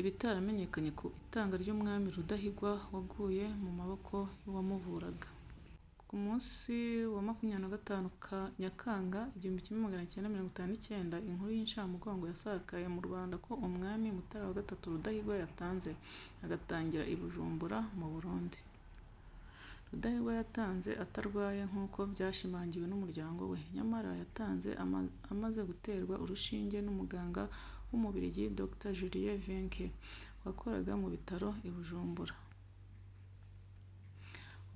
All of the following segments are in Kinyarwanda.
Ibitaramenyekanye ku itanga ry'Umwami Rudahigwa waguye mu maboko y'uwamuvuraga. Ku munsi wa 25 Nyakanga 1959, inkuru y'incamugongo yasakaye mu Rwanda ko Umwami Mutara III Rudahigwa yatanze, agatangira i Bujumbura mu Burundi. Rudahigwa yatanze atarwaye nk'uko byashimangiwe n'umuryango we. Nyamara yatanze amaze guterwa urushinge n'umuganga w'Umubiligi Dr Julien Vinck wakoraga mu bitaro i Bujumbura.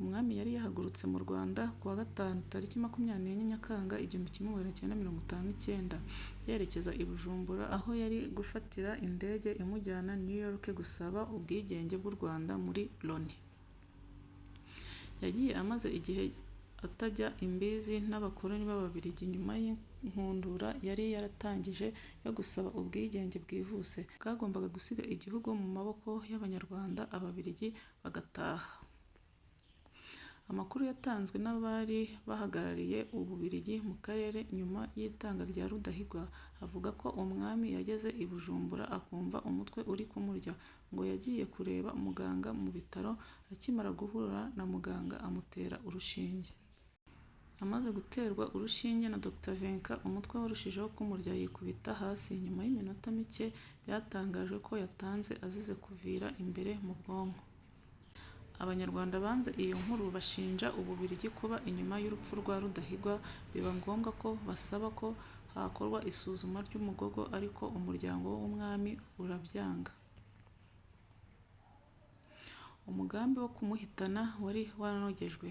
Umwami yari yahagurutse mu Rwanda ku wa Gatanu tariki 24 Nyakanga 1959 yerekeza i Bujumbura aho yari gufatira indege imujyana New York gusaba ubwigenge bw'u Rwanda muri Loni. Yagiye amaze igihe atajya imbizi n'abakoloni b'Ababiligi nyuma y'inkundura yari yaratangije yo gusaba ubwigenge bwihuse, bwagombaga gusiga igihugu mu maboko y'Abanyarwanda Ababiligi bagataha. Amakuru yatanzwe n'abari bahagarariye u Bubiligi mu karere nyuma y'itanga rya Rudahigwa, avuga ko umwami yageze i Bujumbura akumva umutwe uri kumurya, ngo yagiye kureba muganga mu bitaro, akimara guhura na muganga amutera urushinge. Amaze guterwa urushinge na Dr Vinck, umutwe warushijeho kumurya yikubita hasi, nyuma y'iminota mike byatangajwe ko yatanze azize kuvira imbere mu bwonko. Abanyarwanda banze iyo nkuru bashinja u Bubiligi kuba inyuma y'urupfu rwa Rudahigwa, biba ngombwa ko basaba ko hakorwa isuzuma ry'umugogo ariko umuryango w'umwami urabyanga. Umugambi wo kumuhitana wari wanogejwe.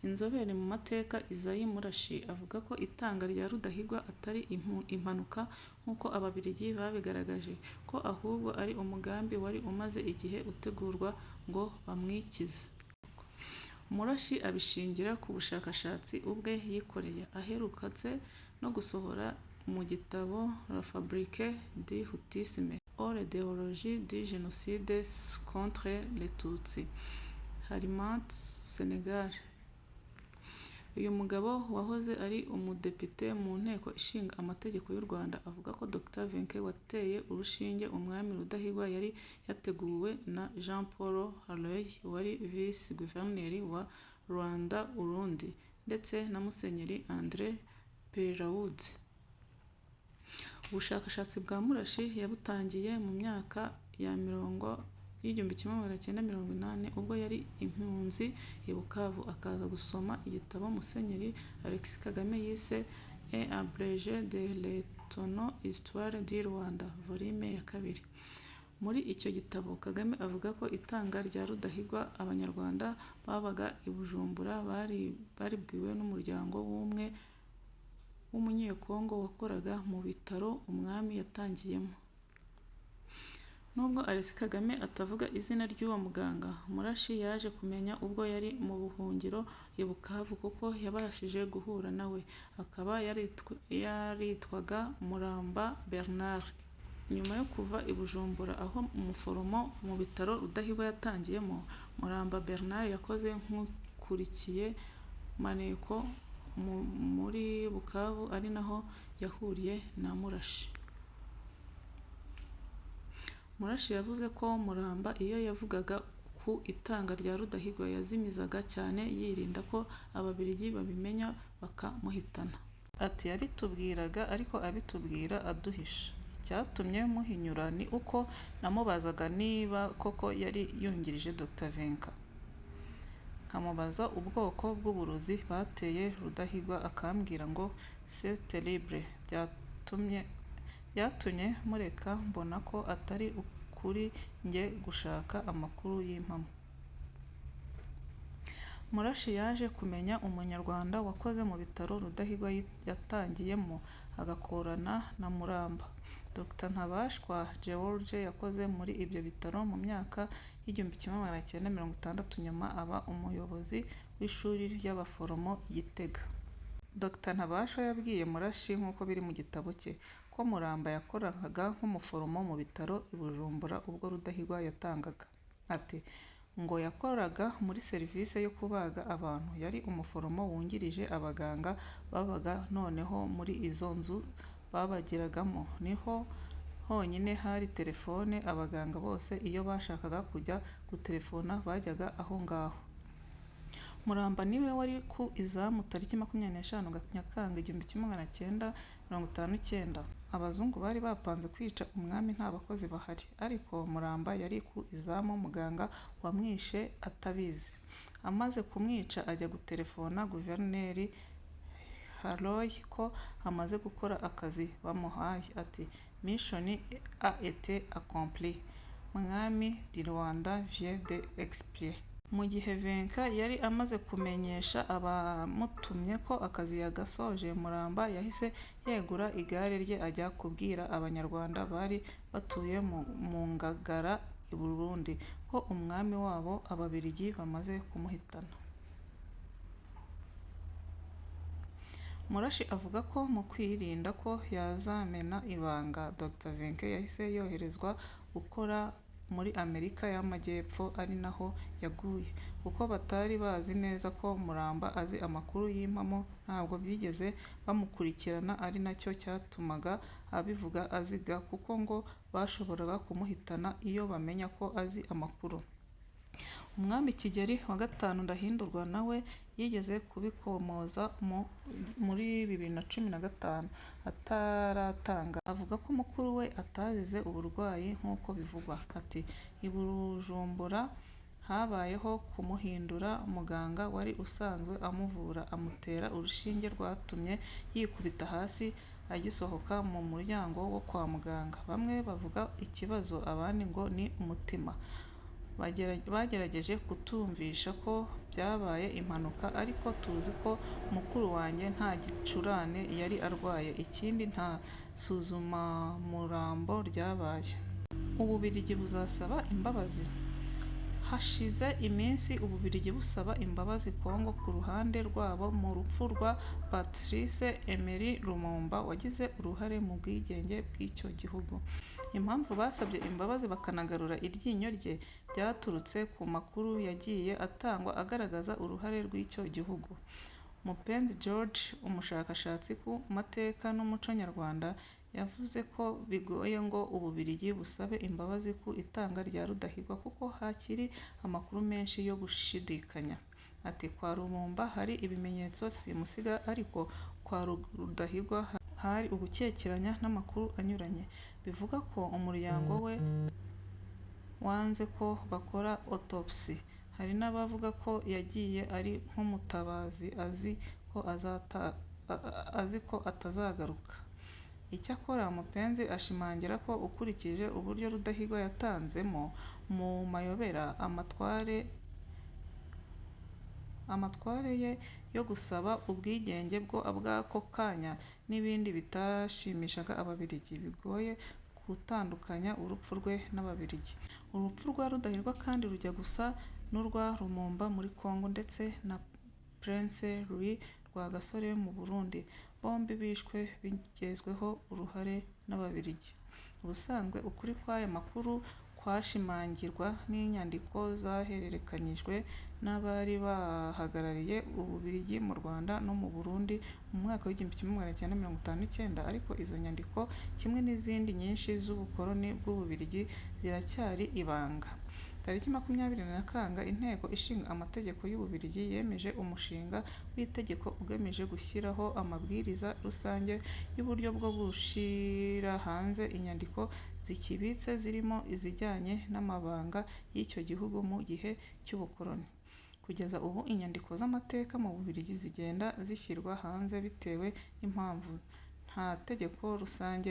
Inzobere mu mateka Isaie Murashi avuga ko itanga rya Rudahigwa atari impanuka nk'uko Ababiligi babigaragaje, ko ahubwo ari umugambi wari umaze igihe utegurwa ngo bamwikize. Murashi abishingira ku bushakashatsi ubwe yikoreye, aherutse no gusohora mu gitabo La Fabrique du Hutusme ou l'idéologie du génocide contre les Tutsi, Harmattan Sénégal. Uyu mugabo wahoze ari umudepite mu Nteko Ishinga Amategeko y'u Rwanda, avuga ko Dr Vinck wateye urushinge Umwami Rudahigwa yari yateguwe na Jean Paul Harroy wari Visi Guverineri wa Ruanda-Urundi ndetse na Musenyeri André Perraud. Ubushakashatsi bwa Murashi yabutangiye mu myaka ya 1980 ubwo yari impunzi i Bukavu, akaza gusoma igitabo Musenyeri Alexis Kagame yise Un abrégé de l'ethno-histoire du Rwanda, Volume ya II. Muri icyo gitabo Kagame avuga ko itanga rya Rudahigwa Abanyarwanda babaga i Bujumbura baribwiwe n'umuryango w'umwe w'Umunyekongo wakoraga mu bitaro umwami yatangiyemo. Nubwo Alexis Kagame atavuga izina ry'uwo muganga, Murashi yaje kumenya ubwo yari mu buhungiro i Bukavu kuko yabashije guhura na we, akaba yaritwaga Muramba Bernard. Nyuma yo kuva i Bujumbura aho umuforomo mu bitaro Rudahigwa yatangiyemo, Muramba Bernard yakoze nk'ukurikiye maneko muri Bukavu ari naho yahuriye na Murashi. Murashi yavuze ko Muramba iyo yavugaga ku itanga rya Rudahigwa yazimizaga cyane yirinda ko Ababiligi babimenya bakamuhitana. Ati “Yabitubwiraga ariko abitubwira aduhisha. Icyatumye muhinyura ni uko namubazaga niba koko yari yungirije Dr Vinck, nkamubaza ubwoko bw'uburozi bateye Rudahigwa akambwira ngo c'est terrible. Byatumye mureka mbona ko atari ukuri njye gushaka amakuru y'impamo. Murashi yaje kumenya Umunyarwanda wakoze mu bitaro Rudahigwa yatangiyemo, agakorana na Muramba. Dr Ntabashwa George yakoze muri ibyo bitaro mu myaka y'1960 nyuma aba umuyobozi w'ishuri ry'abaforomo i Gitega. Dr Ntabashwa yabwiye Murashi nk'uko biri mu gitabo cye, ko Muramba yakoraga nk'umuforomo mu bitaro i Bujumbura ubwo Rudahigwa yatangaga. Ati “Ngo yakoraga muri serivisi yo kubaga abantu, yari umuforomo wungirije abaganga babaga noneho muri izo nzu babagiragamo, niho honyine hari telefone, abaganga bose iyo bashakaga kujya gutelefona bajyaga aho ngaho. Muramba niwe wari ku izamu tariki 25 Nyakanga 1959. Abazungu bari bapanze kwica umwami nta bakozi bahari, ariko Muramba yari ku izamu muganga wamwishe atabizi. Amaze kumwica ajya gutelefona Guverineri Harroy ko amaze gukora akazi bamuhaye, ati “Mission a été accomplie, Mwami du Rwanda vient d'expirer”. Mu gihe Vinck yari amaze kumenyesha abamutumye ko akazi yagasoje, Muramba yahise yegura igare rye ajya kubwira Abanyarwanda bari batuye mu Ngagara i Burundi ko umwami wabo Ababiligi bamaze kumuhitana. Murashi avuga ko mu kwirinda ko yazamena ibanga, Dr Vinck yahise yoherezwa gukora muri Amerika y'Amajyepfo ari naho yaguye. Kuko batari bazi neza ko Muramba azi amakuru y'impamo ntabwo bigeze bamukurikirana ari nacyo cyatumaga abivuga aziga kuko ngo bashoboraga kumuhitana iyo bamenya ko azi amakuru. Umwami Kigeli wa V Ndahindurwa nawe yigeze kubikomoza muri 2015 ataratanga, avuga ko mukuru we atazize uburwayi nk'uko bivugwa. Ati “I Bujumbura habayeho kumuhindura, muganga wari usanzwe amuvura amutera urushinge rwatumye yikubita hasi agisohoka mu muryango wo kwa muganga. Bamwe bavuga ikibazo, abandi ngo ni umutima. Bagerageje kutwumvisha ko byabaye impanuka ariko tuzi ko mukuru wanjye nta gicurane yari arwaye, ikindi nta suzumamurambo ryabaye”. Ububiligi buzasaba imbabazi? Hashize iminsi Ububiligi busaba imbabazi Congo ku ruhande rwabo mu rupfu rwa Patrice Emery Lumumba wagize uruhare mu bwigenge bw'icyo gihugu. Impamvu basabye imbabazi bakanagarura iryinyo rye byaturutse ku makuru yagiye atangwa agaragaza uruhare rw'icyo gihugu. Mupenzi George, umushakashatsi ku mateka n'umuco nyarwanda, yavuze ko bigoye ngo Ububiligi busabe imbabazi ku itanga rya Rudahigwa kuko hakiri amakuru menshi yo gushidikanya. Ati “Kwa Lumumba hari ibimenyetso simusiga ariko kwa Rudahigwa hari ugukekeranya n'amakuru anyuranye. Bivugwa ko umuryango we wanze ko bakora autopsie, hari n'abavuga ko yagiye ari nk'umutabazi azi ko atazagaruka”. Icyakora Mupenzi ashimangira ko ukurikije uburyo Rudahigwa yatanzemo mu mayobera, amatwara ye yo gusaba ubwigenge bw'ako kanya n'ibindi bitashimishaga Ababiligi, bigoye gutandukanya urupfu rwe n'Ababiligi. Urupfu rwa Rudahigwa kandi rujya gusa n'urwa Lumumba muri Congo ndetse na Prince Louis Rwagasore mu Burundi, bombi bishwe bigizwemo uruhare n'Ababiligi. Ubusanzwe ukuri kw'aya makuru kwashimangirwa n'inyandiko zahererekanyijwe n'abari bahagarariye Ububiligi mu Rwanda no mu Burundi mu mwaka w'1959, ariko izo nyandiko kimwe n'izindi nyinshi z'ubukoloni bw'Ububiligi ziracyari ibanga. Tariki 20 Nyakanga, Inteko Ishinga Amategeko y'Ububiligi yemeje umushinga w'itegeko ugamije gushyiraho amabwiriza rusange y'uburyo bwo gushyira hanze inyandiko zikibitse zirimo izijyanye n'amabanga y'icyo gihugu mu gihe cy'ubukoloni. Kugeza ubu inyandiko z'amateka mu Bubiligi zigenda zishyirwa hanze bitewe n'impamvu, nta tegeko rusange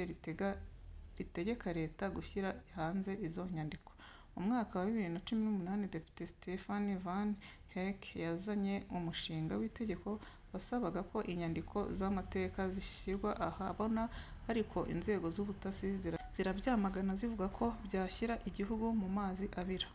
ritegeka Leta gushyira hanze izo nyandiko. Mu mwaka wa 2018 Depite Stefan Van Hecke yazanye umushinga w'itegeko wasabaga ko inyandiko z'amateka zishyirwa ahabona, ariko inzego z'ubutasi zirabyamagana zivuga ko byashyira igihugu mu mazi abira.